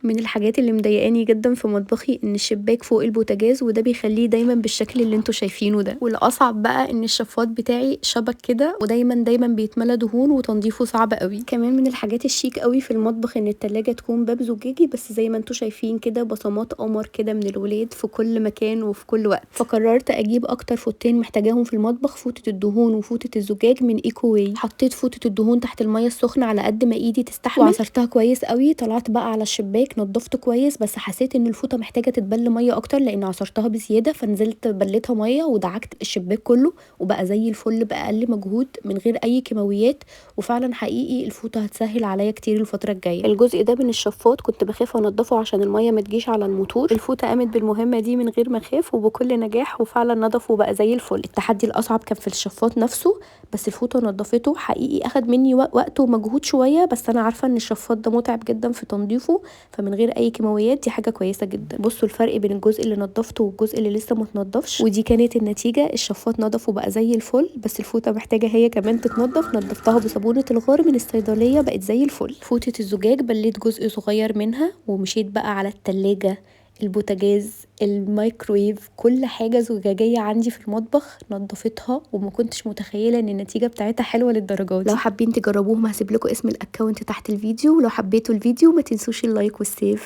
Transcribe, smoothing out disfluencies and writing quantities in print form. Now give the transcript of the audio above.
من الحاجات اللي مضايقاني جدا في مطبخي ان الشباك فوق البوتاجاز، وده بيخليه دايما بالشكل اللي انتوا شايفينه ده. والاصعب بقى ان الشفاط بتاعي شبك كده، ودايما دايما بيتملى دهون وتنظيفه صعب قوي. كمان من الحاجات الشيك قوي في المطبخ ان التلاجة تكون باب زجاجي، بس زي ما انتوا شايفين كده بصمات قمر كده من الولاد في كل مكان وفي كل وقت. فقررت اجيب اكتر فوطتين محتاجاهم في المطبخ، فوطة الدهون وفوطة الزجاج من ايكو واي. حطيت فوطة الدهون تحت المية السخنة على قد ما ايدي تستحمل وعصرتها كويس قوي. طلعت بقى على الشباك نضفته كويس، بس حسيت ان الفوطه محتاجه تتبل مية اكتر لان عصرتها بزيادة، فنزلت بليتها مية ودعكت الشباك كله وبقى زي الفل باقل مجهود من غير اي كيماويات. وفعلا حقيقي الفوطه هتسهل عليا كتير الفترة الجاية. الجزء ده من الشفاط كنت بخاف انضفه عشان المية ما تجيش على الموتور، الفوطه قامت بالمهمه دي من غير ما اخاف وبكل نجاح، وفعلا نضف وبقى زي الفل. التحدي الاصعب كان في الشفاط نفسه، بس الفوطه نضفته حقيقي. اخد مني وقت ومجهود شوية، بس انا عارفه ان الشفاط ده متعب جدا في تنظيفه، فمن غير اي كيماويات دي حاجة كويسة جدا. بصوا الفرق بين الجزء اللي نضفته والجزء اللي لسه ما اتنضفش، ودي كانت النتيجة. الشفاط نضف وبقى زي الفل، بس الفوطه محتاجه هي كمان تتنضف. نضفتها بصابونه الغار من الصيدلية بقت زي الفل. فوطه الزجاج بليت جزء صغير منها ومشيت بقى على التلاجة، البوتاجاز، الميكرويف، كل حاجة زجاجيه عندي في المطبخ نضفتها، وما كنتش متخيله ان النتيجة بتاعتها حلوة للدرجة دي. لو حابين تجربوهم هسيب لكم اسم ال account تحت الفيديو، ولو حبيتوا الفيديو ما تنسوش ال like وال save.